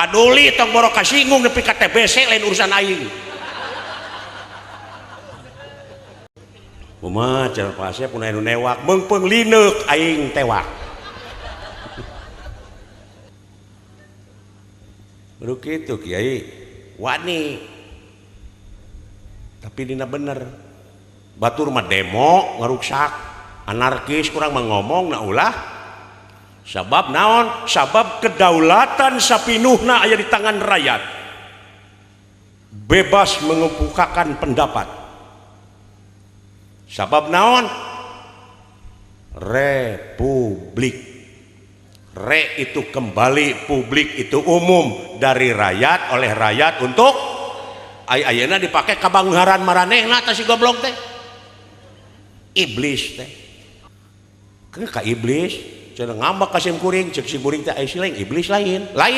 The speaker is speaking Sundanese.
Paduli tong boro kasinggung nepi ka TBC lain urusan aing. Kumaha cenah Pak Asep mun aya nu newak meungpeung lineuk aing tewak. Kudu kitu Kiai wani. Tapi dina bener. Batur mah demo ngaruksak, anarkis kurang mah ngomong na ulah. Sabab naon? Sabab kedaulatan sapinuhna aya di tangan rakyat. Bebas mengemukakan pendapat. Sabab naon? Republik. Re itu kembali, publik itu umum, dari rakyat oleh rakyat untuk ayeuna dipake kabanggaran maranehna tah si goblok teh. Iblis teh. Ke ka iblis cenah ngambek ka sim kuring, ceuk si kuring teh aya si lain iblis lain. Lain